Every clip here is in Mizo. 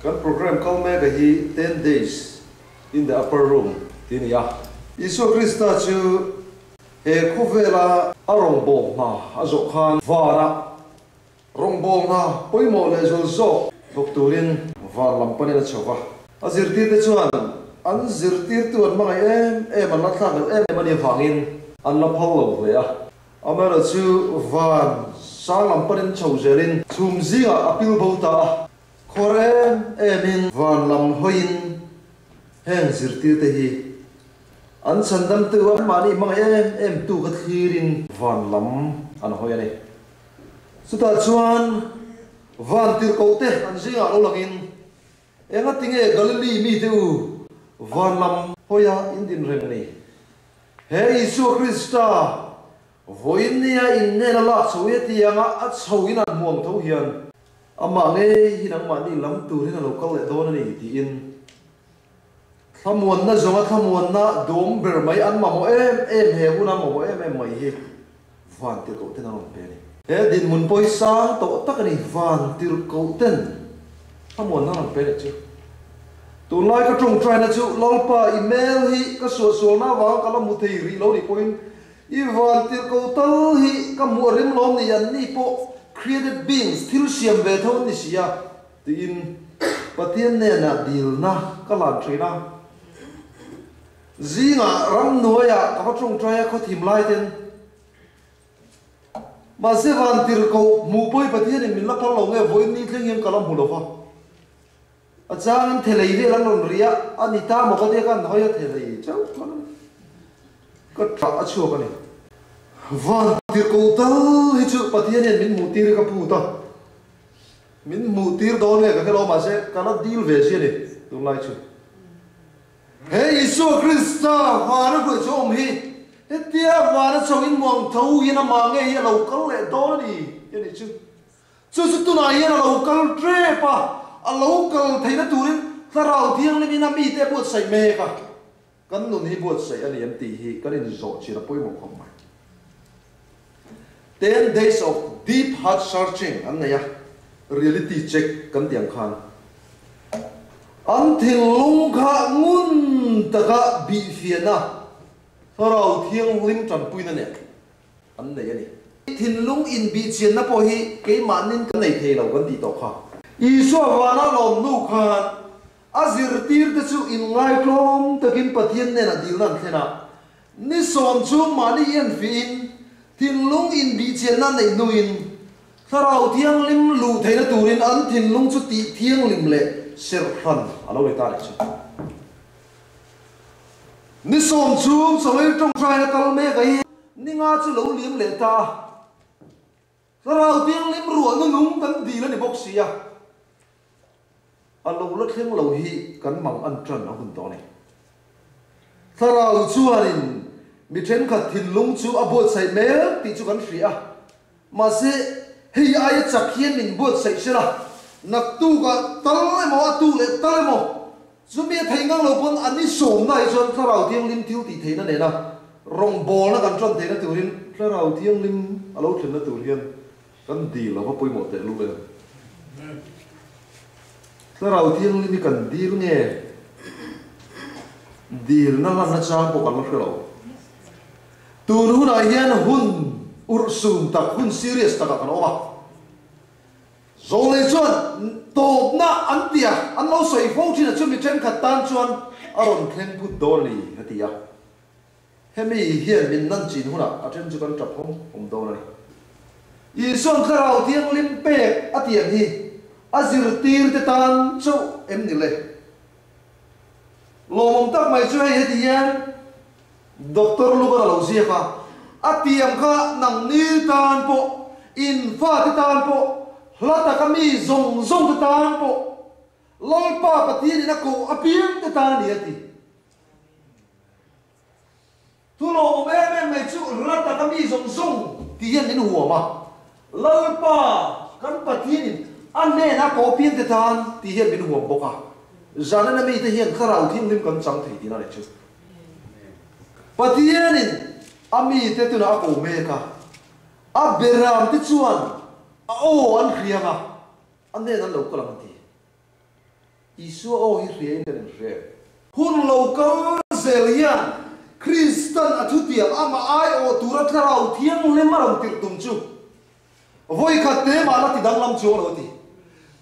Kan program kal mek a hi Ten Days in the Upper Room tih a ni a. Isua Krista chu he khawvela a rawngbâwl hna a zawh khan vana rawngbâwl hna pawimawh leh zual zawk thawk turin van lam panin a chho va. A zirtirte chuan an zirtirtu an hmangaih em em, an la thlak loh em em a nih avangin an la phal lo hle a. Amaherawhchu van sang lam panin chho zelin chhum zingah a pil bo ta a. Khawr em emin van lam hawiin heng zirtirte hi an chhandamtu anmahni hmangaih em em tu kha thlirin van lam an hawi a ni. Chutah chuan van tirhkohte an zingah lo langin, Engatinge Galili mite u van lam hawia in din reng ni? He Isua Krista vawiin nia innena lak chho i a ti anga a chho in an hmuam tho hian, Amah ngei hi nangmahni lam turin a lo kal leh dawn a ni tiin thlamuanna zawnga thlamuanna duam ber mai an mamawh em em he huna mamawh em em mai hi van tirhkoh ten a rawn pe a ni. He dinhmun pawh hi sang tawh tak a ni, van tirhkoh ten thlamuanna a rawn pe leh chu. Tunlai ka tawngtaina chu Lalpa i mail hi ka suahsualna avanga ka la hmu thei rih lo nih pawhin I van tirhko tal hi ka hmuh a rem lawm ni, an ni pawh created beings, thil siam ve tho an ni si a, tiin Pathian hnenah dilna ka lan thin a. Zingah ramhnuaiah ka va tawngtai a, khawthim lai ten. Mahse van tirhko hmuh pawh hi Pathianin min la phal lo nge, vawiin ni thleng hian ka la hmu lo va. A changin thelei vel an rawn ri a, a ni ta maw ka tia ka han hawi a, thelei chauh chuan a ni. Ka ṭah a chhuak a ni. Van tirhkoh tal hi chu Pathian hian min hmuh tir hi ka phut a, min hmuh tir dawn nge ka hre lo mahse ka la dil ve si a ni tunlai chu. He Isua Krista vana hruai chu awm hi hetia vana chho in muang tho hian amah ngei hi a lo kal leh dawn a ni tih a nih chu. Chu chu tunah hian a lo kal tep a, a lo kal theihna turin Thlarau Thianghlimin a mite a buatsaih mek a, kan nun hi buatsaih a ni em tih hi kan inzawh chin a pawimawh khawp mai. 10 days of deep heart searching an nei a, reality check kan tih ang khan an thinlung kha ngun taka bihfiahna Thlarau Thianghlim tanpuina nen an nei a ni. Thinlung inbihchianna pawh hi keimahnin kan nei thei lo kan tih tawh kha. Isua vana lawm hnu khan a zirtirte chu inngaitlawm takin Pathian hnenah dilna an thlen a. Ni 10 chhung mahni enfihin thinlung inbihchianna an neih hnuin Thlarau Thianghlim luh theihna turin an thinlung chu tih thianghlim leh serhhran a lo ni ta leh chu. Ni 10 chhung chawei tawngtaina kal mek a hi ni nga chu lo liam leh ta a, Thlarau Thianghlim ruahna nung kan dil a ni bawk si a, a lo la thleng lo hi kan mang an tan a hun tawh a ni. Thlarau chuanin mi thenkhat thinlung chu a buatsaih mek tih chu kan hria a, mahse hei aia chak hian min buatsaih sela, naktukah tal emaw a tu leh tal emaw Chumi a thei ngang lo pawn an i sawmna hi chuan Thlarau Thianghlim thil tih theihna nena rawngbawlna kan tan theihna turin Thlarau Thianghlim a lo thlenna tur hian kan dil a va pawimawh teh lul em? Thlarau Thianghlim hi kan dil nge? Dilna hlanna chang pawh kan la hre lo. Tun hunah hian hun urhsun tak, hun serious takah kan awm a. Zawlei chuan tawpna an ti a, an lo sawi fo thin a, chumi thenkhat tan chuan a rawn thleng phut dawn a ni, a ti a. Hemi hian min nan chin hunah a then chu kan tap hawm hawm dawn a ni. Isua'n Thlarau Thianghlim pek a tiang hi a zirtirte tan chauh em ni le? Lawmawm tak mai chu hei heti hian Doctor Lugan a lo ziak a, a tiam kha nangni tan pawh, in fate tan pawh, hla taka mi zawng zawng te tan pawh, Lalpa Pathianin a koh apiang te tan a ni a ti. Thu lawmawm em em mai chu hla taka mi zawng zawng tih hian min huam a, Lalpa kan Pathianin a hnena koh apiang te tan tih hian min huam bawk a, zanena mite hian Thlarau Thianghlim kan chang thei tihna a ni chu. Pathianin a mite tunah a ko mek a, a beramte chuan a aw an hriang a, a hnen an lo kal ang a ti. Isua aw hi hria in kan inhre em? Hun lo kal zel hian Kristan a thutiam amah aiawh tura Thlarau Thianghlim a rawn tirh tum chu vawi khat te mah la ti danglam chuang lo a ti.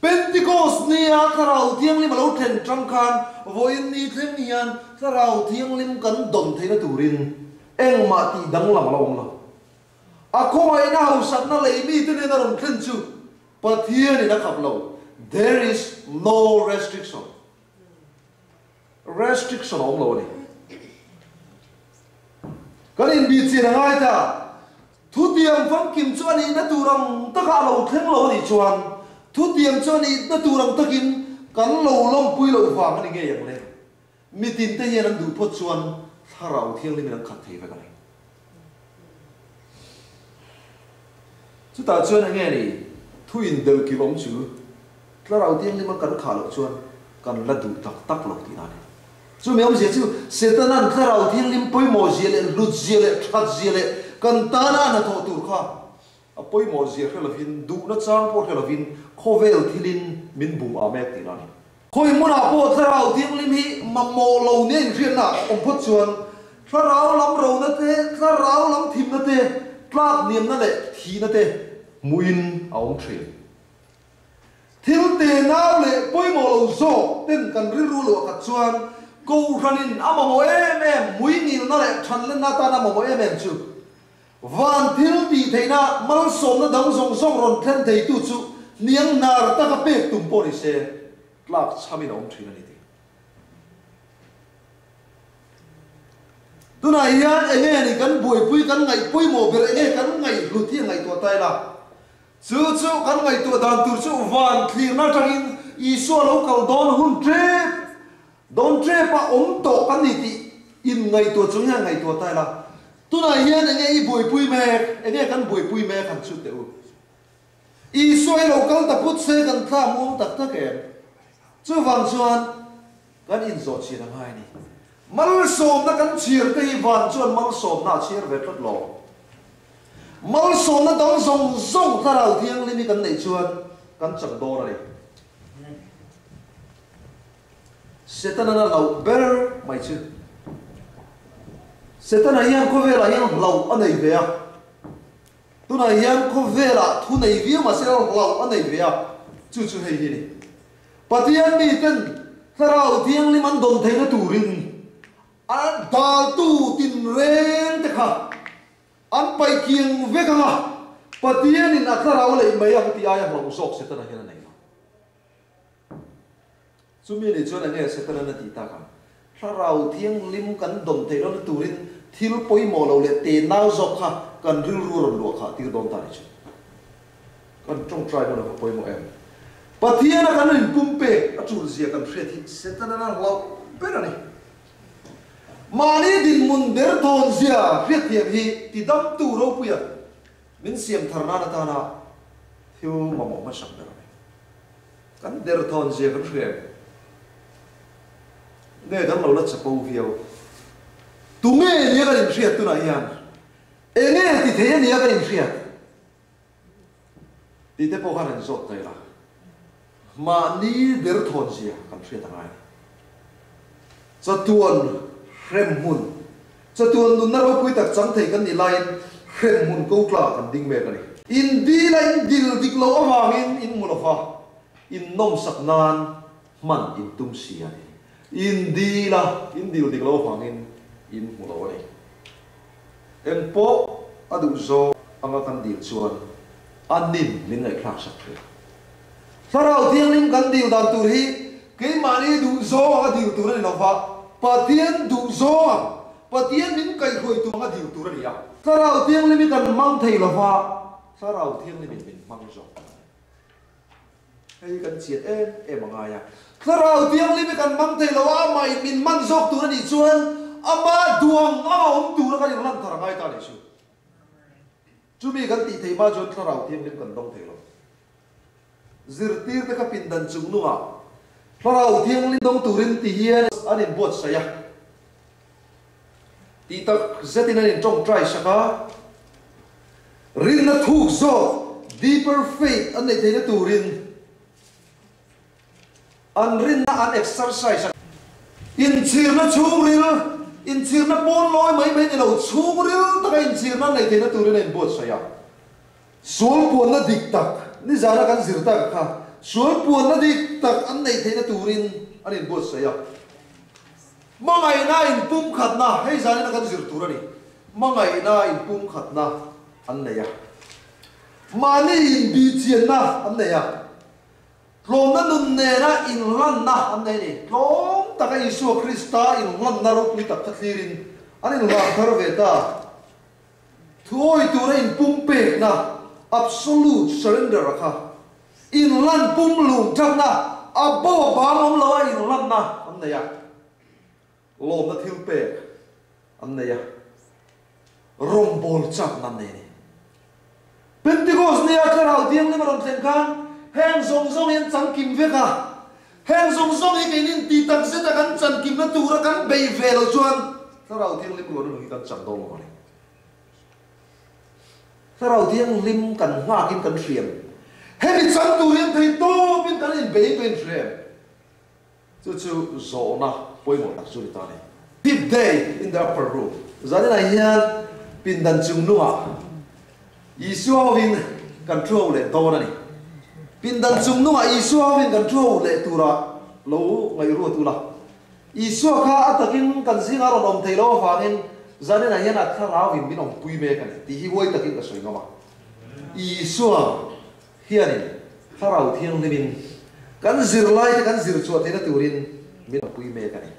Pentecost nia Thlarau Thianghlim a lo thlen tang khan vawiin ni thleng hian Thlarau Thianghlim kan dawn theihna turin engmah tih danglam a lo awm lo. A khawngaihna hausakna lei mite nena rawn thlen chu Pathianin a khap lo, there is no restriction. Restriction a awm lo a ni. Kan inbihchian a ngai ta. Thutiang famkim chu a nihna tur ang taka a lo thleng lo a nih chuan thutiang chu a nihna tur ang takin kan lo lawmpui loh vang a ni ngei ang le. Mitin te hian an duh phawt chuan Thlarau Thianghlimin an khat thei vek a ni. Chutah chuan enge ni thu indelh kilh awm chu Thlarau Thianghlima kan khah loh chuan kan la duh tak tak lo tihna a ni. Chumi awmzia chu Setana'n Thlarau Thianghlim pawimawhzia leh hlutzia leh thatzia leh kan tana a hnathawh tur kha a pawimawhzia hre lovin, duhna chang pawh hre lovin khawvel thilin min bum a mek tihna a ni. Khawi hmunah pawh Thlarau Thianghlim hi mamawh lo nia inhriatna awm phawt chuan Thlarau lam rona te, Thlarau lam thimna te, tlak hniamna leh thihna te hmuhin a awm thin. Thil te nau leh pawimawh lo zawk ten kan rilru luah khat chuan Kohhranin a mamawh em em, muingilna leh thanlenna atana mamawh em em chu Van thil tih theihna malsawmna dang zawng zawng rawn thlen theitu chu hniang hnar taka pek tum pawh ni se, tlak chhamin a awm thin a ni tih. Tunah hian enge ni kan buaipui, kan ngaih pawimawh ber enge kan ngaihhlut hi a ngaihtuah ta ila. Chu chu kan ngaihtuah dan tur chu van thlirna atangin Isua lo kal dawn hun tep, dawn tepa awm tawh kan ni tih inngaihtuah chung hian ngaihtuah ta ila. Tunah hian enge i buaipui mek, enge kan buaipui mek han chhut teh u. Isua hi lo kal ta put se kan thla muang tak tak em? Chuvang chuan kan inzawh chhin a ngai a ni. Malsawmna kan chhiar te hi van chuan malsawmna a chhiar ve tlat lo. Malsawmna dang zawng zawng Thlarau Thianghlim hi kan neih chuan kan chak dawn a ni. Setana a hlauh ber mai chu. Setana hian khawvelah hian hlauh a nei ve a. Tunah hian khawvelah thu nei viau mahse hlauh a nei ve a, chu chu hei hi a ni. Pathian miten Thlarau Thianghlim an dawn theihna turin a daltu tinreng te kha an paih kiang vek ang a, Pathianin a Thlarau leih mai ang tih aia hlauh zawk Setana hian a nei lo. Chumi nih chuan enge Setanan a tih tak ang? Thlarau Thianghlim kan dawn theih lohna turin thil pawimawh lo leh tenau zawk kha kan rilru rawn luah khah tir dawn ta nih chu. Kan tawngtai hmun a va pawimawh em? Pathiana kan inpumpek a tul zia kan hriat hi Setanan a hlauh ber a ni. Mahni dinhmun ber thawn zia hriatthiam hi tidamtu ropuia min siam thar nan atana thil mamawh hmasak ber a ni. Kan derthawn zia kan hria em? Nge kan lo la chapo viau? Tunge nia kan inhriat tunah hian? Enge ti thei ania kan inhriat? Tih te pawh khan an zawt ta ila. Mahni derthawn zia kan hriat a ngai a ni. Chatuan hremhmun, chatuan nunna ropui tak chang thei kan nih laiin hremhmun ko tla kan ding mek a ni. In dil a in dil dik loh avangin in hmu lova, in nawmsak nan hman in tum si a ni. In dil a in dil dik loh avangin in hmu lo a ni. Eng pawh a duh zawng anga kan dil chuan a nin min ngaihthlak sak thin. Thlarau Thianghlim kan dil dan tur hi keimahni duh zawng anga dil tur a ni lo va, Pathian duh zawng ang, Pathian min kaihhruai tur anga dil tur a ni a. Thlarau Thianghlim hi kan hmang thei lo va, Thlarau Thianghlimin min hmang zawk. Hei hi kan chian em em a ngai a. Thlarau Thianghlim hi kan hmang thei lo a, amahin min hman zawk tur a nih chuan ama duh ang anga awm tura kan inlan thar a ngai ta a nih chu. Chumi kan tih theih hma chuan Thlarau Thianghlim kan dawng thei lo. Zirtirte kha pindan chung nungah Thlarau Thianghlim dawng turin ti hian an inbuatsaih a. Tih tak zetin an intawngtai sak a. Rinna thuk zawk, deeper faith, an neih theihna turin. An rinna an exercise a. Inchhirna chhungril, inchhirna pawn lawi mai mai ni lo, chhungril taka inchhirna an neih theihna turin a inbuatsaih a. Sual puanna dik tak, nizana kan zir tak kha, sual puanna dik tak an neih theihna turin an inbuatsaih a. Hmangaihna inpumkhatna, hei zanina kan zir tur a ni, hmangaihna inpumkhatna an nei a. Mahni inbihchianna an nei a. Tlawmna nun nena inhlanna an nei a ni. Tlawm taka Isua Krista inhlanna ropui tak kha thlirin an inhlan thar ve ta. Thuawi tura inpumpekna, absolute surrender, a kha inhlan pumhlum thatna, a bo a bang awm loa inhlanna an nei a. Lawmna thilpek an nei a, rawngbawl chakna an nei a ni. Pentecost nia Thlarau Thianghlim a rawn thlen khan heng zawng zawng hi an changkim vek a, heng zawng zawng hi keinin ti tak zeta kan chankimna tura kan bei ve loh chuan Thlarau Thianghlim ruahna nung hi kan chang dawn lo a ni. Thlarau Thianghlim kan nghakin kan hriam. Hemi chang tur hian thei tawpin kan inbeiin kan inhriam. Chu chu zawhna pawimawh tak chu ni ta a ni. Fifth day in the upper room. Zaninah hian pindan chung nungah Isua hovin kan thu ho leh dawn a ni. Pindan chung nungah Isua hovin kan thu ho leh turah lo ngaihruat ula. Isua kha a takin kan zingah rawn awm thei lo avangin zaninah hian a thlarauin min awmpui mek a ni tih hi huai takin ka sawi ngam a. Isua Hianin Thlarau Thianghlimin kan zirlaite kan zir chhuah theihna turin min a pui mek a ni.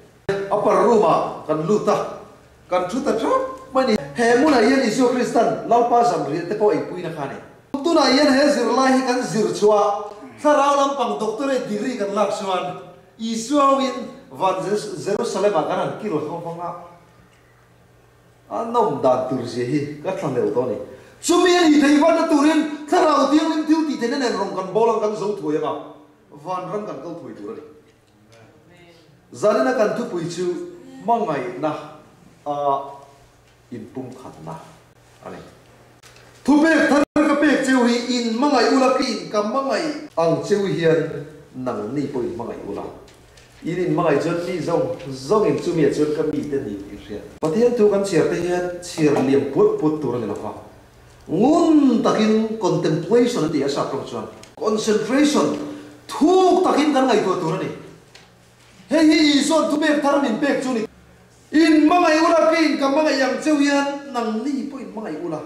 Upper room-ah kan lut a, kan thu ta thap mai ni. He hmunah hian Isua Kristan Lalpa zanriah te pawh eipuina kha a ni. Tunah hian he zirlai hi kan zir chhuah Thlarau lampang doctorate degree kan lak chuan Isua hoin van Jerusalem-ah kan han kil ho vang a. A nawm dan tur zia hi ka thla hleuh tawh a ni. Chumi a nih theih vanna turin Thlarau Thianghlim thil tih theihna nen rawng kan bawl ang kan zo thuai ang a, vanram kan kal thuai tur a ni. Zanina kan thupui chu hmangaihna a inpumkhatna a ni. Thupek thar ka pek cheu hi in hmangaih ula ka in ka hmangaih ang cheu hian nangni pawh in hmangaih ula. In in hmangaih chuan mi zawng zawng in chumi ah chuan ka mite ni tih hriat. Pathian thu kan chhiar te hian chhiar liam put put tur a ni lo va. Ngun takin contemplation an ti a sap tawng chuan. Concentration thuk takin kan ngaihtuah tur a ni. Hei hi Isua'n thupek thar min pek chu ni. In hmangaih ula, kei in ka hmangaih ang cheu hian nangni pawh in hmangaih ula.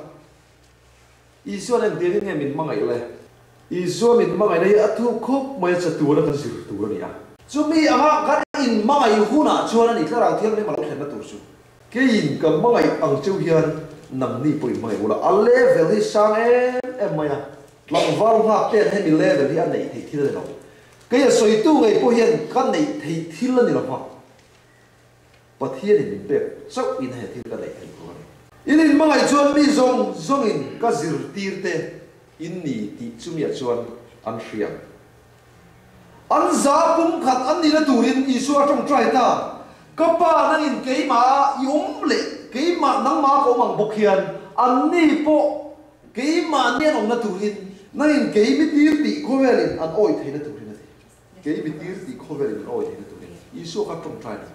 Isua'n engtiangin nge min hmangaih le? Isua min hmangaihna hi a thuk khawp mai a, chatuana kan zir tur a ni a. Chumi anga kan in hmangaih hunah chuan a ni Thlarau Thianghlim a lo thlenna tur chu. Keiin ka hmangaih ang cheu hian nangni pawh in hmangaih ula. A level hi sang em em mai a, tlangval nghak ten hemi level hi a neih theih thil a ni lo. Kei a sawitu ngei pawh hian ka neih theih thil a ni lo va. Pathianin min pek chauh in he thil ka neih theih tur a ni. In inhmangaih chuan mi zawng zawngin ka zirtirte in ni tih chumiah chuan an hria. An za pumkhat an nihna turin Isua a tawngtai ta, Ka Pa nangin keimah i awm leh keimah nangmah ka awm ang bawk hian anni pawh keimah nen awmna turin nangin kei mi tir tih khawvelin an awih theihna turin a ti. Kei mi tir tih khawvelin an awih theihna turin Isua kha tawngtai a ni.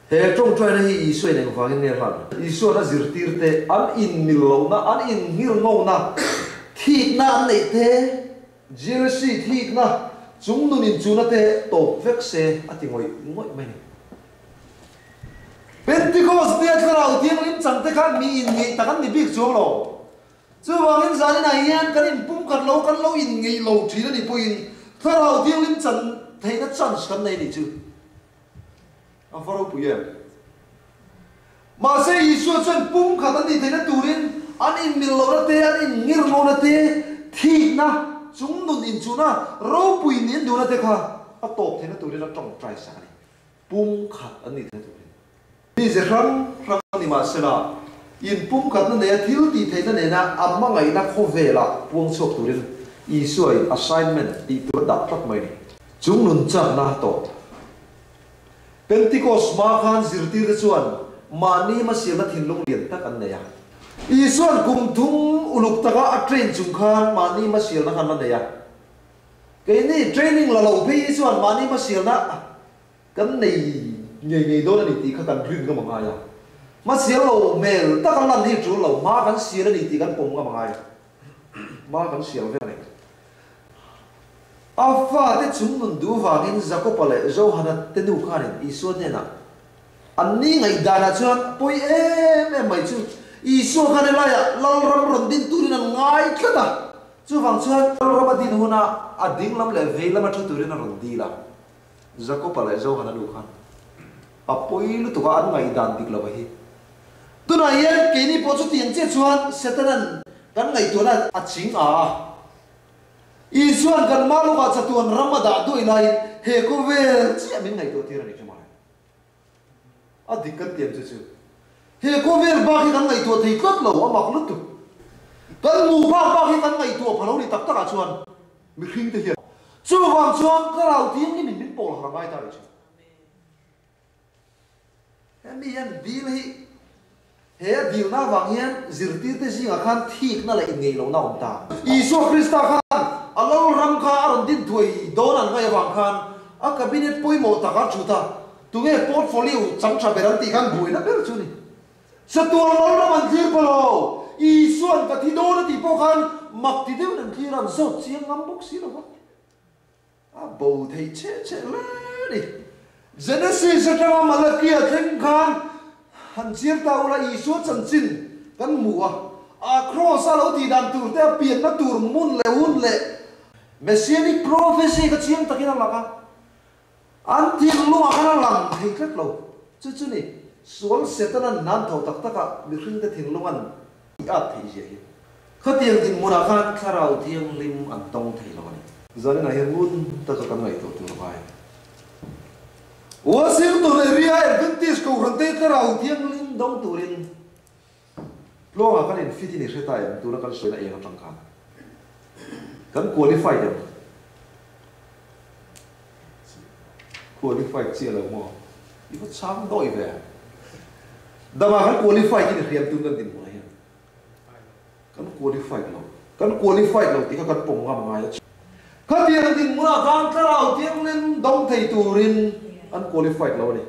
He tawngtaina hi Isuain engvangin nge hlan? Isua'n a zirtirte an inmil lohna, an innghirngona, thikna an neih te, jealousy, thikna, chung nun inchuna te tawp vek se a ti ngawih ngawih mai a ni. Pentecost nia Thlarau Thianghlim changte khan mi inngeih tak an ni bik chuang lo. Chuvangin zaninah hian kan inpumkhat lo, kan lo inngeih lo thin a nih pawhin Thlarau Thianghlim chan theihna chance kan nei a nih chu a va ropui em. Mahse Isua chuan pumkhat an nih theihna turin an inmil lohna te, an inngir lohna te, thikna, chung nun inchuhna, ropui nih an duhna te kha a tawp theihna turin a tawngtai sak a ni. Pumkhat an nih theihna turin. Mi ze hrang hrang a ni mahsela, inpumkhatna neia thil tih theihna nena a hmangaihna khawvelah puang chhuak turin Isua in assignment tih tur a dah tlat mai a ni. Chung nun chakna tawp. Pentecost hma khan zirtirte chuan mahni hmasialna thinlung lian tak an nei a. Isua'n kum thum uluk taka a train chung khan mahni hmasialna khan la nei a. Keini training la lo phei hi chuan mahni hmasialna kan nei ngei ngei dawn a ni tih kha kan rin ngam a ngai a. Hmasial lo hmel taka lan hi tul lo, hma kan sial a ni tih kan pawm ngam a ngai a. Hma kan sial vek a ni. A fate chung nun duh vangin Jakoba leh Johana te nu khanin Isua hnenah an ni ngaihdanah chuan pawi em em mai chu Isua khan helaiah Lalram rawn din turin an ngai tlat a. Chuvang chuan Lalram a din hunah a ding lam leh vei lama thu turin a rawn dil a. Jakoba leh Johana nu khan a pawi lutuk a, an ngaihdan dik lo a hi. Tunah hian keini pawh chutiang chiah chuan Setanan kan ngaihtuahna a ching a a. Isua'n kan Malukah chatuan ram a dah duai laiin he khawvel chiah min ngaihtuah tir a ni ṭhemai. A dik kan tiam chu chu. He khawvel bak hi kan ngaihtuah thei tlat lo, a mak lutuk. Kan hmuh phak bak hi kan ngaihtuah pha lo ni tak takah chuan mihring te hian. Chuvang chuan Thlarau Thianghlimin min pawl har ngai ta a ni ṭhin. Hemi hian dil hi he a dilna avang hian zirtirte zingah khan thikna leh inngeihlohna a awm ta. Isua Krista khan a lal ram kha a rawn din thuai dawn an ngaih avang khan a cabinet pawimawh tak a thut a, tunge portfolio chang tha ber an tih khan buaina ber chu a ni. Chatuan lal ram an thlir pawh lo, Isua'n ka thi dawn a tih pawh khan mak ti deuhin an thlir a, an zawt chiang ngam bawk si lo va. A bo theih cheh cheh hle a ni. Genesis atanga Malakia thleng khan han chiar ta ula Isua chanchin kan hmu a, a kraws a lo tih dan tur te, a pianna tur hmun leh hun leh Messianic prophecy kha chiang takin a lang a, an thinlungah khan a lang thei tlat lo. Chu chu ni, sual Setanan nan tho tak takah mihringte thinlung an tih at theih zia hi. Khatiang dinhmunah khan Thlarau Thianghlim an tawng thei lo a ni. Zaninah hian ngun taka kan ngaihtuah tur a ngai. Washington area Adventist Kohhrante Thlarau Thianghlim dawng turin tluangah kan infit in i hre ta em? Tuna kan sawina eng atang khan kan qualified em? Qualified chiah lo maw? I va chhang dawi ve. Damah kan qualified in i hriam tun kan dinhmunah hian. Kan qualified lo. Kan qualified lo tih kha kan pawm ngam ngai a. Khatiang dinhmunah khan Thlarau Thianghlim dawng thei turin an qualified lo a ni.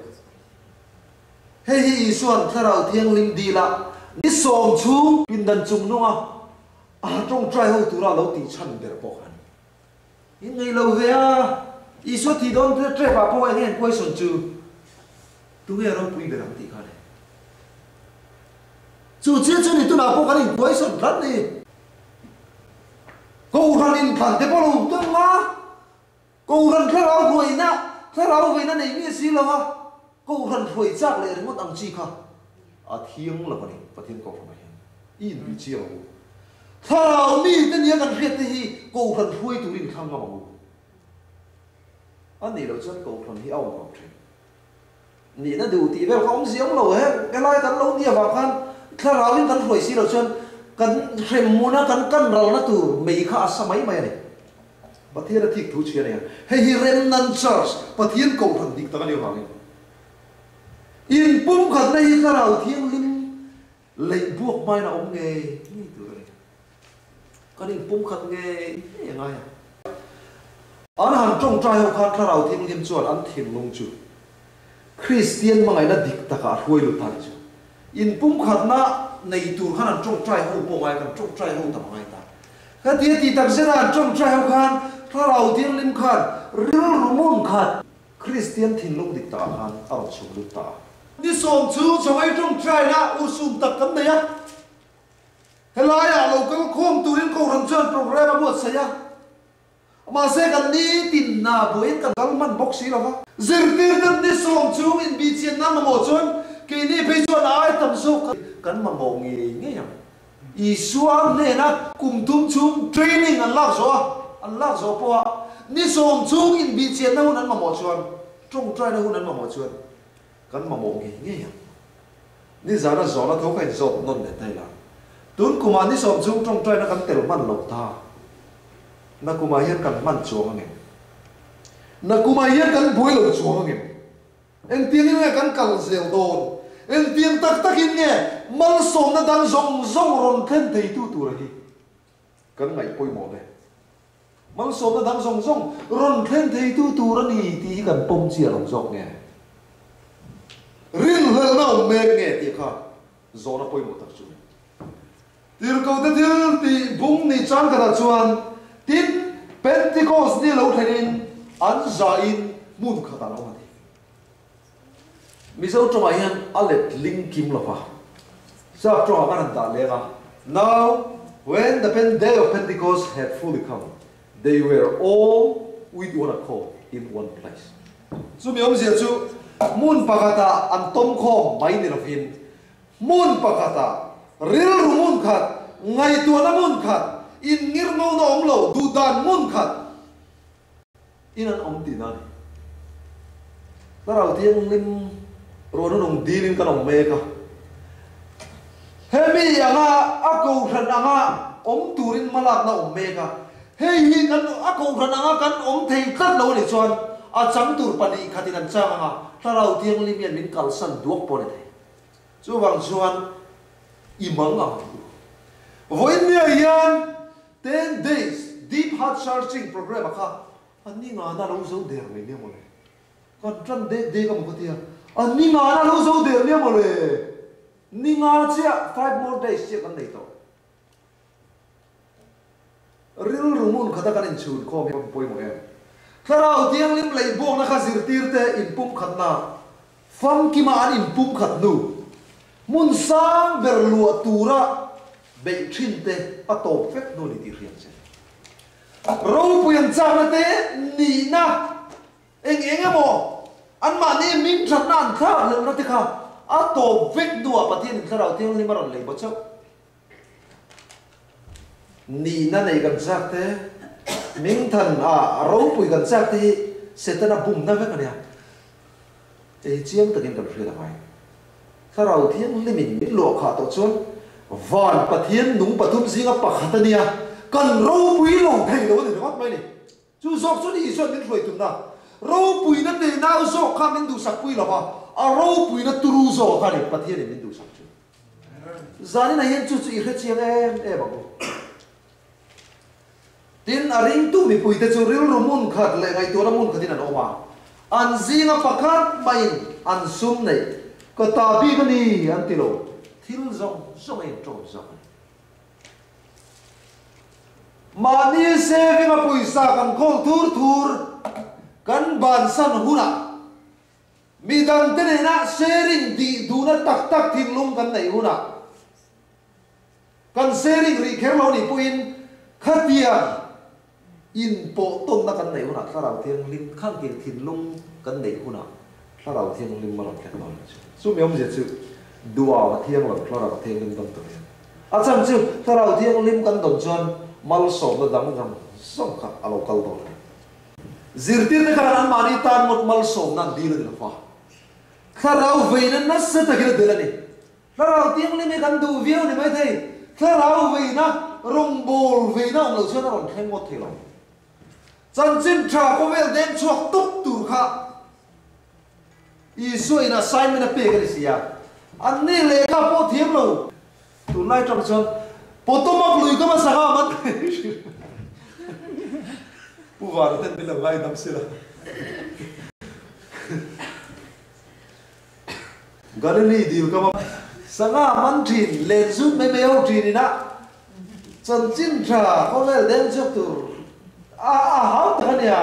Hei hi Isua'n Thlarau Thianghlim dila ni sawm chhung pindan chung nunga a tawngtai ho tura a lo tih chhan ber pawh kha a ni. In ngei lo ve a, Isua thih dawn te trep ah pawh eng eng question chu tunge ropui ber ang tih kha le. Chu chiah chu ni tunah pawh kan in question tlat ni. Kohhran in thlan te pawh lo tum a, Kohhran thlarau hruaina, thlarau veina nei miah si lo a, Kohhran hruai chak leh ringawt ang chi kha a thiang lo a ni Pathian Kohhran ah hian i inbih chiang ang u. Thlarau mite nia kan hriat te hi Kohhran hruai turin thlang ngam ang u. A nih loh chuan Kohhran hi a awm lo thin. Nihna duh tih vel kha awm ziang lo he, helai kan lo nia vang khan thlarauin kan hruai si loh chuan kan hremhmuna kan kan ralna tur mei kha a sa mai mai a ni. Pathian a thik thu chhia a nia. Hei hi Remnant Church, Pathian Kohhran dik tak a nih avangin inpumkhatna hi Thlarau Thianghlim leih buak hmain a awm ngei ngei tur a ni. Kan inpumkhat ngei ngei a ngai a. An han tawngtai ho khan Thlarau Thianghlim chuan an thinlung chu Kristian hmangaihna dik takah a hruai lut ta ni chu. Inpumkhatna nei tur khan an tawngtai ho pawh ngai, kan tawngtai ho tam ngai ta. Khatia tih tak zeta an tawngtai ho khan Thlarau Thianghlim khan rilru hmun khat Kristian thinlung dik takah khan a rawn chhuk lut ta a. Ni sawm chu chawei tawngtaina ursum tak kan nei a. Helaiah lo kal khawm turin Kohhran chuan programme a buatsaih a. Mahse kan nitin hna buaiin kan kal hman bawk si lo va. Zirtirte ni sawm chung inbihchianna mamawh chuan keini phei chuan a ai tam zawk kan mamawh ngei ngei ang. Isua hnena kum thum chhung training an lak zawh a, an lak zawh pawha ni sawm chung inbihchianna hun an mamawh chuan, tawngtaina hun an mamawh chuan kan mamawh ngei ngei ang. Nizana zawhna tho kha inzawt nawn leh ta ila. Tun kumah ni sawm chung tawngtaina kan tel hman lo ta. Na kumah hian kan hman chuang angem? Na kumah hian kan buai lo chuang angem? Engtiangin nge kan kal zel dawn? Engtiang tak takin nge malsawmna dang zawng zawng rawn thlen theitu tura hi kan ngaih pawimawh le? Malsawmna dang zawng zawng rawn thlen theitu tur a ni tih hi kan pawm chiah lo zawk nge? Rinhlelhna awm mek nge tih kha zawhna pawimawh tak chu a ni. Tirhkohte thil tih bung ni chang khatah chuan tin Pentecost ni lo thlenin an zahin hmun khatah an awm a ni. Mizo tawngah hian a let ling kim lo va, Sap tawngah kan han dah leng a, Now when the day of Pentecost had fully come, they were all with one accord in one place. Chumi awmzia chu hmun pakhatah an tawm khawm mai ni lovin, hmun pakhatah rilru hmun khat, ngaihtuahna hmun khat, inngirngona awm lo, duhdan hmun khat, In an awm tihna a ni. Thlarau Thianghlim ruahna nung dilin kan awm mek a. Hemi anga a kohhran anga awm turin hmalakna awm mek a. Hei hi kan a kohhran anga kan awm thei tlat lo a nih chuan a chang tur pahnih khatin an chang anga Thlarau Thianghlim hian min kalsan duak pawh a ni thei. Chuvang chuan i mang ang u. Vawiin nia hian 10 days deep heart searching programme a kha a ni ngana lo zo der mai nia mawle. Kan tan dek dek a maw ka tia, a ni ngana lo zo der nia mawle. Ni nga chiah, 5 more days chiah kan nei tawh. Rilru hmun khata kan inchhun khawm hi a pawimawh em? Thlarau Thianghlim leihbuakna kha zirtirte inpumkhatna famkima an inpumkhat hnu, hmun sang ber luah tura beih thin te a tawp vek hnu a ni tih hriat che. Ropui an chakna te nihna eng eng emaw anmahni min thatna an thlak hlelhna te kha a tawp vek hnuah Pathianin Thlarau Thianghlim a rawn lei baw chauh. Nihna nei kan chak te, mingthan a ropui kan chak te hi Setana bumna vek a nia. Hei hi chiang takin kan hriat a ngai. Thlarau Thianghlimin min luah khah tawh chuan van Pathian nung pathum zinga pakhat a nia, kan ropui lo thei lo a ni ringawt mai a ni. Chu zawk chuan Isua'n min hruai tumna ropuina teh nau zawk kha min duhsak pui lo va, a ropuina turu zawk kha a ni Pathianin min duhsak chu. Zaninah hian chu chu i hre chiang em em ang u. Tin, a ringtu mipuite chu rilru hmun khat leh ngaihtuahna hmun khatin an awm a, an zinga pakhat maiin an sum neih ka ta bik a ni an ti lo, thil zawng zawng a inṭawm zawk a ni. Mahni saving a pawisa kan khawl thur thur kan bansan hunah midangte nena sharing dih duhna tak tak thinlung kan neih hunah kan sharing rih kher lo nih pawhin khatiang inpawh tawnna kan neih hunah Thlarau Thianghlim khantir thinlung kan neih hunah Thlarau Thianghlim a rawn thleng dawn a ni. Chumi awmzia chu duhau a thiang lo Thlarau Thianghlim dawng tur hian a chhan chu Thlarau Thianghlim kan dawn chuan malsawmna dang zawng zawng kha a lo kal dawn a ni. Zirtirte khan anmahni tan ngawt malsawmna an dil a ni lo va, Thlarau veina nasa takin a del a ni. Thlarau Thianghlim hi kan duh viau ni maithei, Thlarau veina, rawngbâwl veina awm lo chuan a rawn thleng ngawt thei lo. Chanchin ṭha khawvel deng chhuak tawp tur kha Isua in assignment a pek a ni si a, anni lehkha pawh thiam lo. Tunlai ṭang chuan Potomac lui ka hmasa kha man thei. Pu Vana ten min lo ngaidam si la. Galilee dil ka va sanga man thin, len zut mai mai ho thin ina chanchin tha khawvel deng chhuak tur a a hau tak a nia,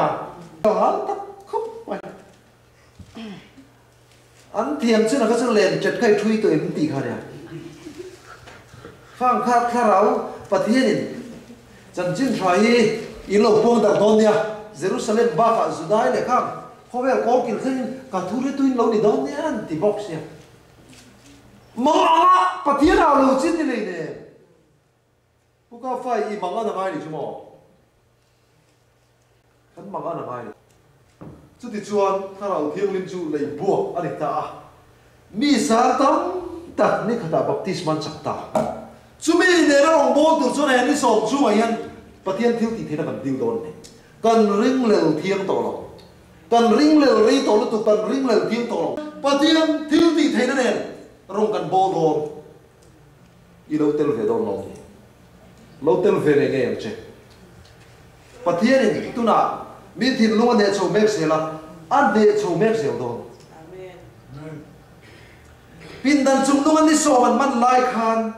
a hau tak khawp mai. An thiam chin a kha chu len ṭet kha i ṭhui tawh em tih kha nia. Khang kha thlarau Pathianin chanchin tha hi in lo puang darh dawn nia, Jerusalem bakah Judai leh khang Khawvel kawl kil thlengin ka thu ri tuin lo ni dawn nia an ti bawk sia. Mang anga Pathian ah lo chin ni lei nen. Pu ka fai i mang an a ngai ni chu maw? Kan mang an a ngai ni. Chutichuan Thlarau Thianghlim chu lei buak a ni ta a. Mi sang tam tak ni khatah baptisma an chak ta. Chumi nena rawngbâwl tur chuan he ni sawm chungah hian Pathian thil tih theihna kan dil dawn a ni. Kan ringlel thiang tawh lo. Kan ringlel rei tawh lutuk, kan ringlel thiang tawh lo. Pathian thil tih theihna nen rawng kan bawl dawn. I lo tel ve dawn lo ni. Lo tel ve ngei ngei ang che. Pathianin tunah mi thinlung a hneh chho mek zel a, a hneh chho mek zel dawn. Pindan chungnung an ni sawm an man lai khan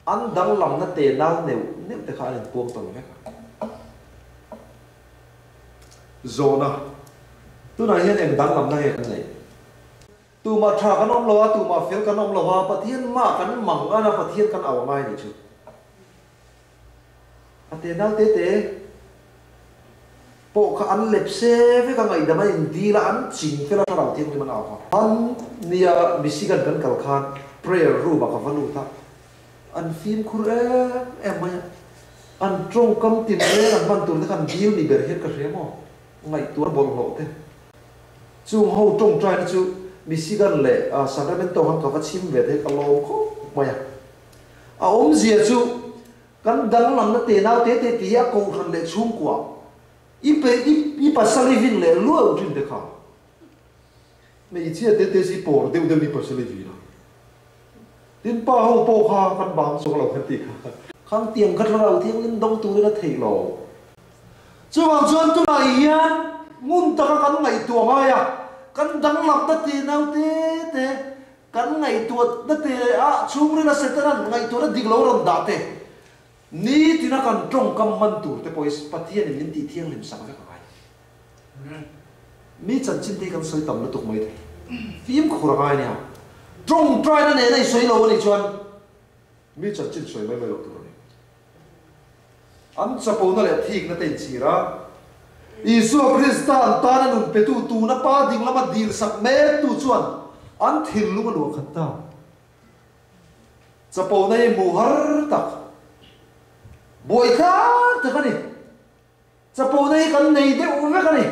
an danglamna te nau neuh neuh te kha an inpuang tawn vek a. Zawhna, Tunah hian eng danglamna nge kan neih? Tumah tha kan awm lo a, tumah fel kan awm lo a, Pathian mah kan mang an a, Pathian kan au ngai ni chu. A te nau te te pawh kha an lep se vek a, ngaihdam an indil a, an ching fel a, thlarau thianghlim an au a. An nia Michigan kan kal khan prayer room ah ka va lut a, an fimkhur em em mai a, an tawngkam tin reng an hman tur te kha an dil ni ber hian ka hria maw, ngaihtuah bawlhhlawh te. Chung ho tawngtaina chu Michigan leh Sacramento khan ka va chhim ve te ka lawm khawp mai a. A awmzia chu kan danglamna te nau te te ti a kohhran leh chhungkua i pe i pasal i vin leh luau thin te kha hmeichhia te te si pawr deuh deuh i pasal i vin a. Tin pa ho pawh kha kan bang chuang lo kan ti kha. Khang tiang kha thlarau thianghlim dawng turin a theih lo. Chuvang chuan tunah hian ngun taka kan ngaihtuah ngai a, kan danglamna te nau te te, kan ngaihtuahna te ah chhungrila Setanan ngaihtuahna dik lo rawn dah te, nitina kan tawngkam hman tur te pawh hi Pathianin min tih thianghlim sak vek a ngai. Mi chanchin te hi kan sawi tam lutuk mai thei. Fimkhur a ngai nia. Tawngtaina nena i sawi lo a nih chuan mi chanchin sawi mai mai lo tur a ni. An chapona leh thikna te inchhir a, Isua Krista an tana nun petu tuna Pa ding lama dil sak mektu chuan an thinlung a luah khat ta. Chapona hi hmuh har tak, buai thlak tak a ni. Chapona hi kan nei deuh vek a ni.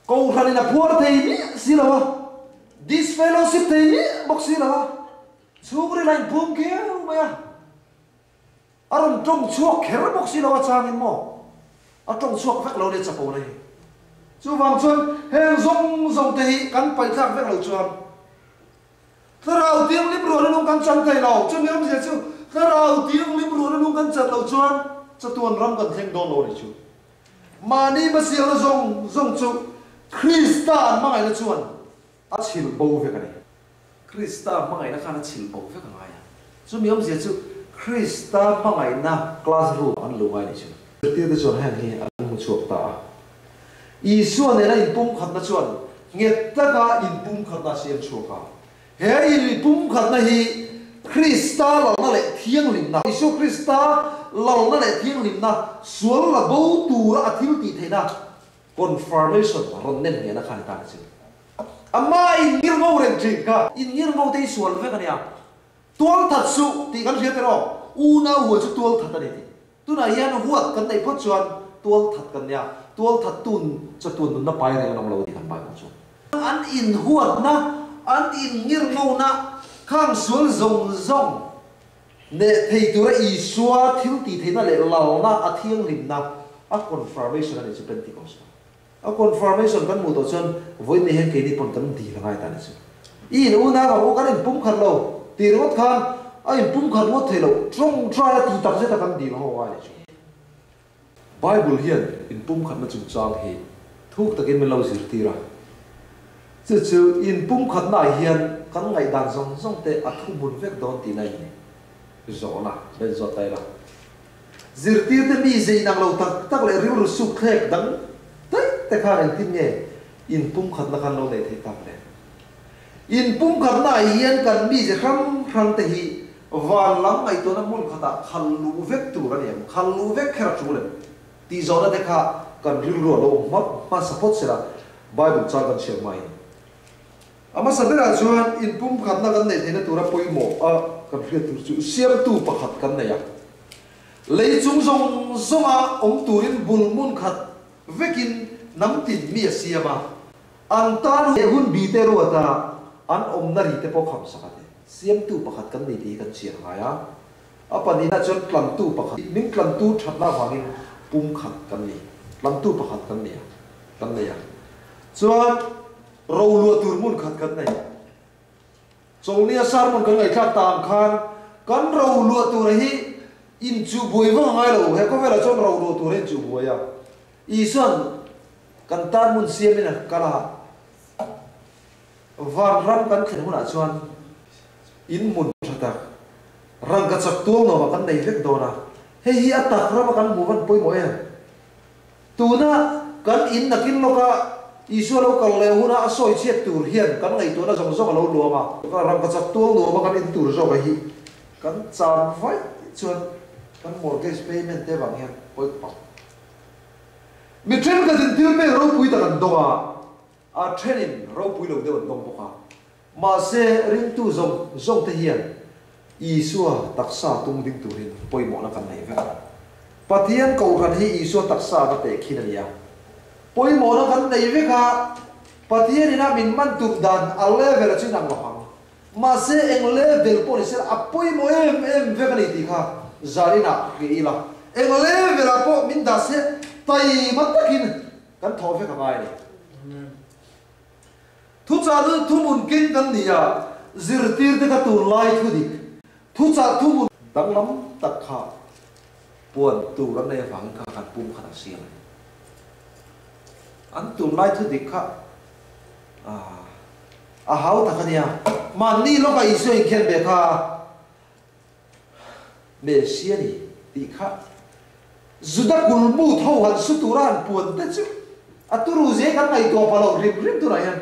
Kohhranin a phuar thei miah si lo a, disfellowship thei miah bawk si lo a, chhungril a inphum khiau mai a. A rawn tawng chhuak kher bawk si lo a changin maw? A tawng chhuak vek lo nia chapo na hi. Chuvang chuan heng zawng zawng te hi kan paihthlak vek lo chuan Thlarau Thianghlim ruahna nung kan chan thei lo. Chumi awmzia chu Thlarau Thianghlim ruahna nung kan chan lo chuan chatuan ram kan thleng dawn lo a ni chu. Mahni hmasialna zawng zawng chu Krista an hmangaihna chuan a chhilh bo vek a ni. Krista hmangaihna khan a chhilh bo vek a ngai a. Chumi awmzia chu Krista hmangaihna class room an lo ngai ni chu. Zirtirte chuan heng hi an hmu chhuak ta a. Isua nena inpumkhatna chuan nghet taka inpumkhatna a siam chhuak a. He inpumkhatna hi Krista lalna leh thianghlimna, Isua Krista lalna leh thianghlimna sual la bo tura a thil tih theihna confirmation rawn nem nghehna kha a ni ta ni chu. Amah in ngir ngo reng thin kha. In ngir ngo te hi sual vek a nia. Tual that suh tih kan hria tiraw? Unau hual chu tual that a ni tih. Tunah hian huat kan neih phawt chuan tual that kan nia. Tual that tun chatuan nunna pai reng an awm lo a ni kan Bible chuan. An in huatna, an in ngir ngona khang sual zawng zawng neh thei tura Isua thil tih theihna leh lalna a thianghlimna a confirmation a nih chu Pentecost ah. A confirmation kan hmuh tawh chuan vawiin ni hian keini pawn kan dil a ngai ta ni chu. I in unau ang u kan in pum khat lo tih ringawt khan a in pum khat ngawt thei lo tawngtai a ti tak zet a kan dil ho a ngai ni chu. Bible hian in pum khatna chungchang hi thuk takin min lo zirtir a, chu chu in pum khatna ah hian kan ngaihdan zawng zawng te a thuhmun vek dawn tihna in ni. Zawhna, Ben zawt ta ila. Zirtirte mi zei nang lo tak tak leh rilru suk thlek dang daih te khan engtin nge inpumkhatna khan lo neih theih tak le? Inpumkhatna ah hian kan mize hrang hrang te hi van lam ngaihtuahna hmun khatah khal luh vek tur a ni em? Khal luh vek kher a tul em? Tih zawhna te kha kan rilru a lo awm hmap hmasa phawt sela Bible chang kan hriat hmain. A hmasa berah chuan inpumkhatna kan neih theihna tura pawimawh a kan hriat tur chu siamtu pakhat kan nei a. Lei chung zawng zawnga awm turin bul hmun khat vekin hnam tin mi a siam a, an tan he hun bi te ruata an awmna ri te pawh kham sak a ni. Siamtu pakhat kan nei tih hi kan chian ngai a, a pahnihna chuan tlantu pakhat, min tlantu thatna avangin pumkhat kan ni, tlantu pakhat kan ni a, kan nei a. Chuan. Roluah tur hmun khat kan nei. Chawlhnia sermon kan ngaihthlak ta ang khan kan roluah tura hi inchuh buai vang a ngai lo. He khawvelah chuan roluah tura inchuh buai a. Isuan kan tan hmun siamin a kal a, vanram kan thlen hunah chuan in hmun tha tak, rangkachak tual nuamah kan nei vek dawn a, hei hi a tak rama kan hmuh van pawimawh em? Tuna kan in nakin lawka Isua lo kal leh huna a sawi chhiat tur hian kan ngaihtuahna zawng zawng a lo luang a. Rangkachak tual nuama kan in tur zawk a hi kan chan vaih chuan kan mortgage payment te vang hian pawi pak. Mi thenkhatin thil pek ropui tak an dawng a, a thenin ropui lo deuh an dawng bawk a. Mahse ringtu zawng zawng te hian Isua taksa tung ding turin pawimawhna kan nei vek. Pathian Kohhran hi Isua taksa ka teh khin a ni a. Pawimawhna kan nei vek a, Pathian ina min man tum dan a level a chu inang lo ang. Mahse eng level pawh ni sela a pawimawh em em vek a ni tih kha zarinah hria ila. Eng level ah pawh min dah se taima takin kan thawh vek a ngai a ni. Thuchah chu thuhmun keng kan ni a, zirtirte kha tunlai thu dik. Thuchah thuhmun danglam tak kha puan tur an nei avangin kha kan pum khan a siam a ni. An tunlai thu dik kha a hau tak a nia. Mahni lawkah Isua inkhen ve kha Messia ni tih kha Juda kulmut ho han su tura han puan te chu a turu zia kan ngaihtuah pha lo hrim hrim tunah hian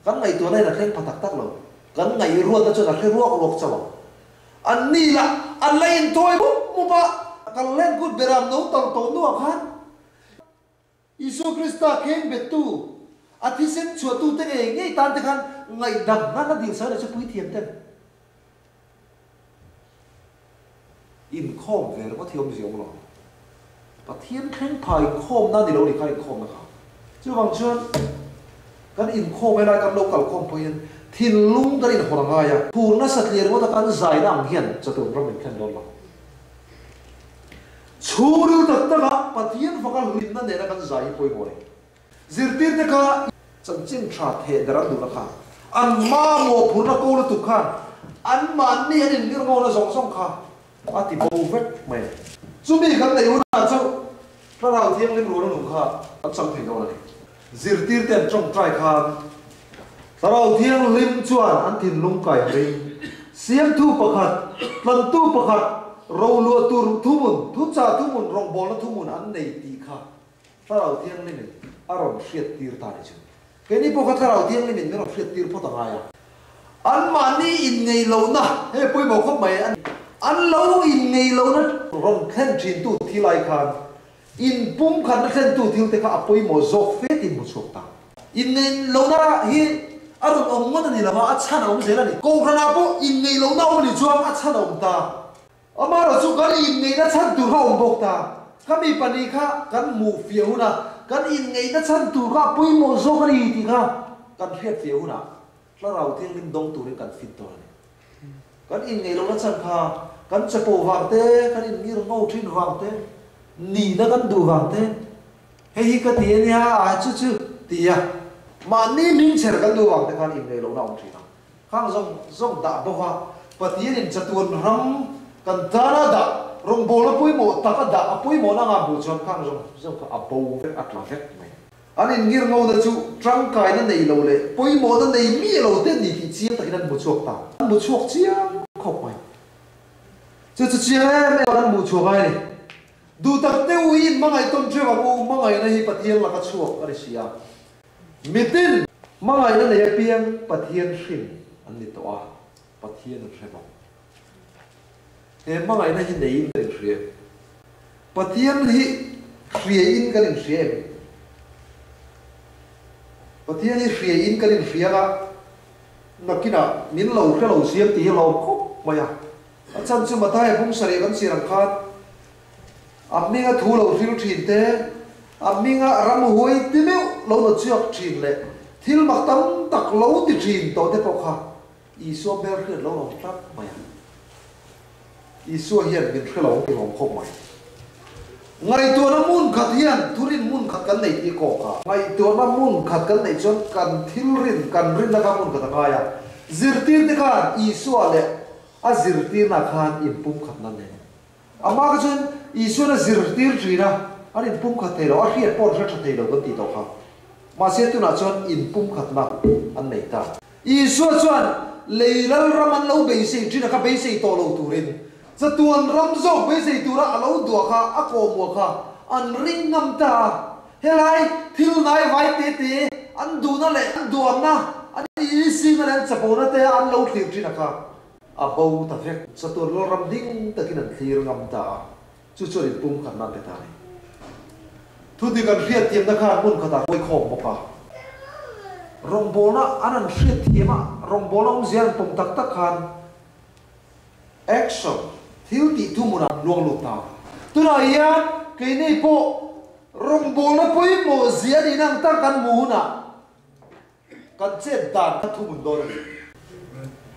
kan ngaihtuahna hian a thleng pha tak tak lo. Kan ngaihruatna chuan a hre ruak ruak chauh ang. An ni lah an la inthawi mup mup a, kan len kut beram no tal tawh hnuah khan Isua Krista kheng bettu, a thisen chhuahtute ngei ngei tan te khan ngaihdam nan a dil sawi leh chu puithiam ten inkhawm ve ringawt hi awmzia awm lo. Pathian thleng pha inkhawmna ni lo ni kha inkhawmna kha. Chuvang chuan kan inkhawm helai kan lo kalkhawm pawh hian thinlung kan inhawn a ngai a, phur nasa tliar ringawta kan zaina ang hian chatuan ram min thlen dawn lo. Chhungril tak takah Pathian faka hlimna nena kan zai hi pawimawh a ni. Zirtirte kha chanchin tha theh der an duhna kha, an mamawh phurna ko lutuk khan anmahni an inngirngawna zawng zawng kha a ti bo vek mai a ni. Chumi kan neih hunah chu Thlarau Thianghlim rual a nung kha an chang thei dawn a ni. Zirtirte an tawngtai khan Thlarau Thianghlim chuan an thinlung kai harin siamthu pakhat, tlantu pakhat, roluah tur thuhmun, thuchah thuhmun, rawngbawlna thuhmun an nei tih kha Thlarau Thianghlimin a rawn hriattir ta ni chu. Keini pawh kha Thlarau Thianghlimin min rawn hriattir phawt a ngai a. Anmahni inngei lohna, hei pawimawh khawp mai, an lo inngei lohna rawn thlen thintu thil ai khan In pumkhatna thlentu thil te kha a pawimawh zawk fe tin hmu chhuak ta. Inneih lohna hi a rawn awm ngawt a ni lo va, a chhan a awm zel a ni. Kohhranah pawh inneih lohna awm a nih chuan a chhan a awm ta. Amaherawhchu chu kan inneihna chhan tur kha a awm bawk ta. Kha mi pahnih kha kan hmuh fiah huna kan inneihna chhan tur kha a pawimawh zawk a ni tih kha kan hriat fiah hunah Thlarau Thianghlim dawng turin kan fit dawn a ni. Kan inngeih lohna chhan kha kan chapo vang te, kan inngir ngo thin vang te, nihna kan duh vang te, hei hi ka ti a nia, a chu chu ti a, mahni hmingchher kan duh vang te khan inngeih lohna a awm thin a. Khang zawng zawng dah bawk a, Pathianin chatuan ram kan tana dah, rawngbawlna pawimawh tak a dah, a pawimawhna anga hmuh chuan khang zawng zawng kha a bo vek, a tla vek mai. An inngir ngona chu tangkaina nei lo leh pawimawhna nei miah lo te ni tih chiang takin an hmu chhuak ta. An hmu chhuak chiang khawp mai. Chu chu chiang em em an hmuh chhuak ai a ni. Duh tak te u in hmangaih tawn theuh ang u, hmangaihna hi Pathian laka chhuak a ni si a. Mitin hmangaihna nei apiang Pathian hrim an ni tawh a, Pathian an hre bawk. He hmangaihna hi neiin kan inhria em? Pathian hi hriaiin kan inhria em? Pathian hi hriaiin kan inhria a, nakinah min lo hre lo siam tih hi a lawm khawp mai a. A chhan chu Mathaia bung sarih kan chhiar ang khan a hminga thu lo hril thin te, a hminga ramhuai ti meuh lo la chhuak thin leh thil mak tam tak lo ti thin tawh te pawh kha Isua hmel hriat lo awm tlat mai a. Isua hian min hre lo ti hlawm khawp mai. Ngaihtuahna hmun khat hian thurin hmun khat kan nei tih kawk a. Ngaihtuahna hmun khat kan neih chuan kan thil rin, kan rinna kha hmun khat a ngai a. Zirtirte khan Isua leh a zirtirna khan inpumkhatna nen. Amah kha chuan Isuan a zirtir thin a. an inpumkhat thei lo, a hriat pawh an hre tha thei lo kan tih tawh kha. Mahse tunah chuan inpumkhatna an nei ta. Isua chuan lei lal ram an lo beisei thin a kha beisei tawh lo turin chatuan ram zawk beisei tura a lo duah kha a kawhmuah kha an ring ngam ta a. Helai thil nai vai te te an duhna leh an duamna an insinga leh an chapona te an lo thlir thin a kha a bo ta vek. Chatuan lal ram ding takin an thlir ngam ta a. Chu chuan inpumkhatna an pe ta a ni. Thudik an hriatthiamna khan hmun khatah huai khawm bawk a. Rawngbawlna an an hriatthiam a, rawngbawlna awmzia an pawm tak tak khan action, thil tih thuhmunah an luang lut ta. Tunah hian keini pawh rawngbawlna pawimawh zia nihna ang tak kan hmuh hunah Kan chet dan kha thuhmun dawn a ni.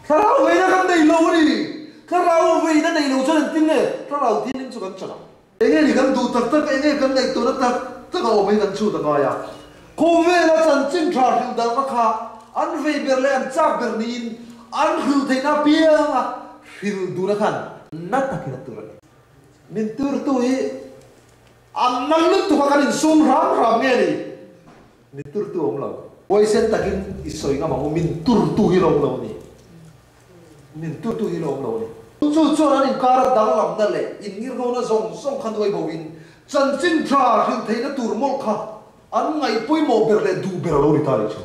Thlarau veina kan nei lo a ni. Thlarau veina nei lo chuan engtin nge thlarau thianghlim chu kan chan ang? Enge ni kan duh tak tak, enge kan ngaihtuahna tak tak a awm hi kan chhut a ngai a. Khawvela chanchin tha hrilh darhna kha an vei ber leh an chak ber niin an hrilh theihna apianga hrilh duhna khan na takin a tur a ni. Min turtu hi an na lutuk a kan insum hram hram nge ni? Min turtu a awm lo. Huaisen takin i sawi ngam ang u, min turtu hi la awm lo a ni. Min turtu hi la awm lo a ni. Chu chuan an inkara danglamna leh inngirhona zawng zawng kha nuai bo in chanchin tha hrilh theihna tur mawlh kha an ngaih pawimawh ber leh duh ber a lo ni ta leh thin.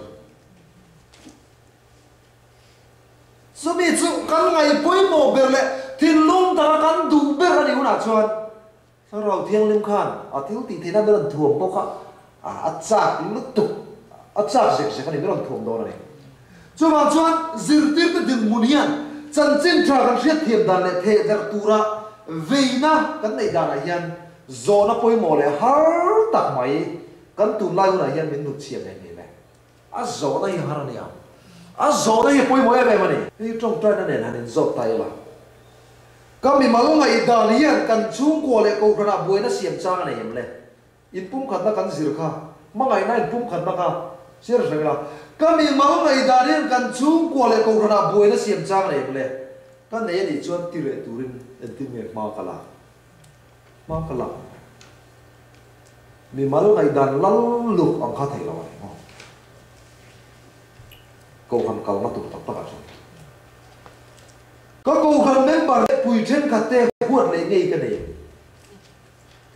Chumi chu kan ngaih pawimawh ber leh thinlung taka kan duh ber a nih hunah chuan Thlarau Thianghlim khan a thil tih theihna min rawn thuam bawk a, a chak lutuk, a chak zek zek a ni, min rawn thuam dawn a ni. Chuvang chuan zirtirte dinhmun hian chanchin tha kan hriatthiam dan leh thehdarh tura veina kan neih danah hian zawhna pawimawh leh har tak mai kan tunlai hunah hian min hnutchhiah ngei ngei le. A zawhna hi har a nia. A zawhna hi a pawimawh em em a ni. Hei tawngtaina nen han inzawt ta ila. Ka mimal ngaihdan hian kan chhungkua leh kohhranah buaina siam chang a nei em le? Inpumkhatna kan zir kha, hmangaihna inpumkhatna kha share hreng ila. Ka mimal ngaihdan hian kan chhungkua leh kohhranah buaina siam chang a nei em le? Ka nei a nih chuan ti reh turin entin nge hma ka lak? Hma ka lak. Mimal ngaihdan lal luk ang kha theih lo a ni maw? Kohhran kalna tur tak takah chuan. Ka kohhran member leh pui thenkhat te huat leh ngei ka nei.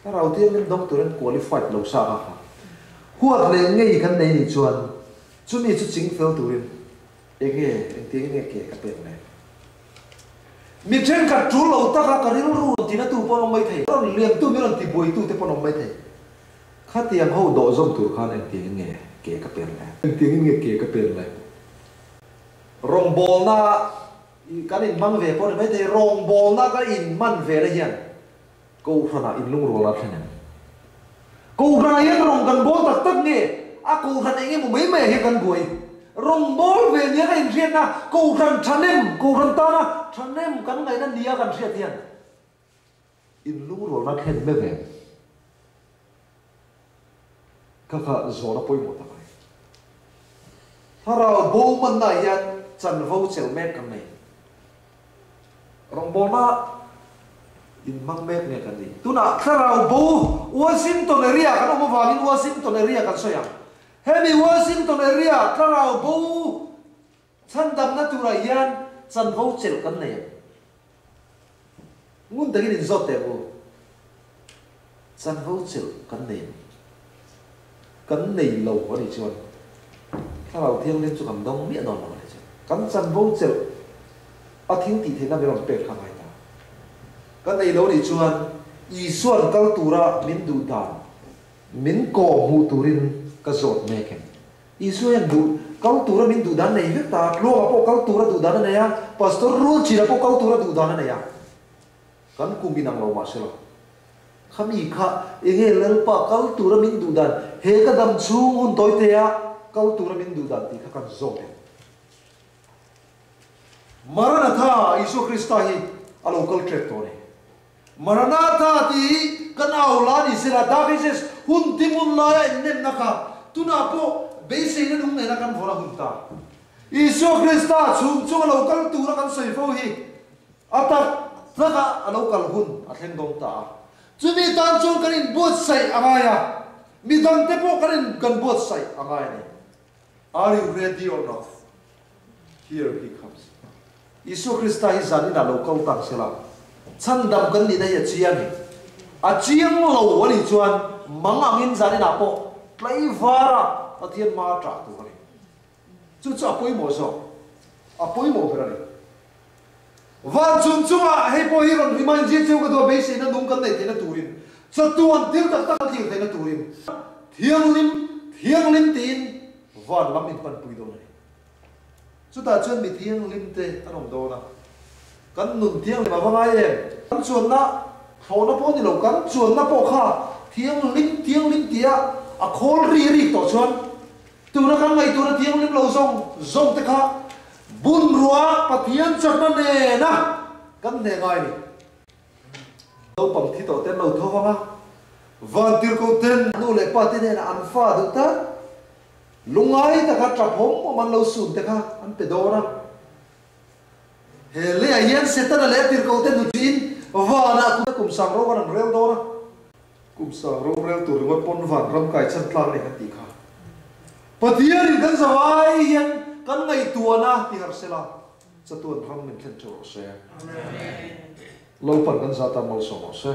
Thlarau Thianghlim dawng turin qualified lo sa kha kha. Huat leh ngei kan nei nih chuan chumi chu ching fel turin enge engtiang in nge ke ka pek le? Mi thenkhat tul lo taka ka rilru rawn tina tu pawn awm mai thei, rawn liam tu mi rawn ti buai tu te pawn awm mai thei. Khatiang ho dawh zawm tur khan engtiang in nge ke ka pen le? Engtiang in nge ke ka pen le? Rawngbawlna kan inhmang ve pawh ni mai thei, rawngbawlna ka inhman ve na hian Kohhranah inlungrual a thlen em? Kohhranah hian rawng kan bawl tak tak nge? A kohhran eng emaw mai maiah hian kan buai. Rawng bawl ve nia ka inhriatna, kohhran thahnem, kohhran tana thahnem kan ngaihna nia kan hriat hian inlungrualna thlen me ve em? Kha kha zawhna pawimawh tak a ni. Thlarau bo hmannaah hian chanvo chelh mek kan nei. Rawngbawlna inhmang mek nge kan ni. Tunah thlarau bo Washington area kan awm avangin Washington area kan sawi ang. Hemi Washington area thlarau bo chhandamna turah hian chanvo chelh kan nei ang. Ngun takin inzawt teh u. Chanvo chelh kan nei ang. Kan nei lo a nih chuan Thlarau Thianghlim chu kan dawng miah dawn lo a nih chuan kan chanvo chelh a thil tih theihna min rawn pek kha ngai ta. Kan nei lo a nih chuan Isua'n kal tura min duh dan min kawh hmuh turin ka zawt mek em? Isua hian duh kal tura min duh dan nei vek ta, Tluanga pawh kal tura duh dan a nei a, Pastor Rulchina pawh kal tura duh dan a nei a. Kan kum inang lo mahse lo. Khami kha enge Lalpa kal tura min duh dan, he ka dam chhung hun tawitea kal tura min duh dan tih kha kan zawt em? Maranatha, Isua Krista hi a lo kal tep tawh a ni. Maranatha tih hi kan au la ni sela, Dark Ages hun timun laia innemna kha tunah pawh beiseina nung nena kan vawrh a hun ta. Isua Krista chhung chunga lo kal tura kan sawi fo hi A tak takah a lo kal hun a thleng dawn ta a. Chumi tan chuan kan inbuatsaih a ngai a, midangte pawh kan in kan buatsaih a ngai a ni. Are you ready or not? Here he comes. Isua Krista hi zan inah lo kal tak se la, chhandam kan nihna hi a chiang e. A chiang lo a nih chuan mang angin zan inah pawh tlaivara Pathian hma a ṭah tur a ni. Chu chu a pawimawh zawk, a pawimawh ber a ni. Van chung chungah hei pawh hi rawn remind zia cheu ka duh a, beiseina nung kan neih theihna turin, chatuan thil tak tak kan thlir theihna turin, thianghlim, thianghlim tiin van lam inpanpui dawn a ni. Chutah chuan mi thianghlim te an awm dawn a, kan nun thianghlim a va ngai em? Kan chuanna thlawhna pawh ni lo, kan chuanna pawh kha thianghlim, thianghlim tia a khawl ri rik tawh chuan tuna kan ngaihtuahna thianghlim lo zawng zawng te kha bunrua Pathian chakna nena kan hneh ngai a ni. Naupang thi tawh ten lo tho vang a, vantirhkoh ten nu leh pa te hnenah an fa duh tak. Lungngai taka tap hawm awm an lo sun te kha an pe dawn a. He leiah hian Setana leh a tirhkoh te hnuchhin vanah kum sang ro kan an rel dawn a. Kum sang ro rel tur ringawt pawn van ram kai chhan tlak nei kan tih kha. Pathianin kan zavai hian kan ngaihtuahna ti harh sela chatuan ram min thlen teuh rawh se. Lalpan kan zata malsawm rawh se.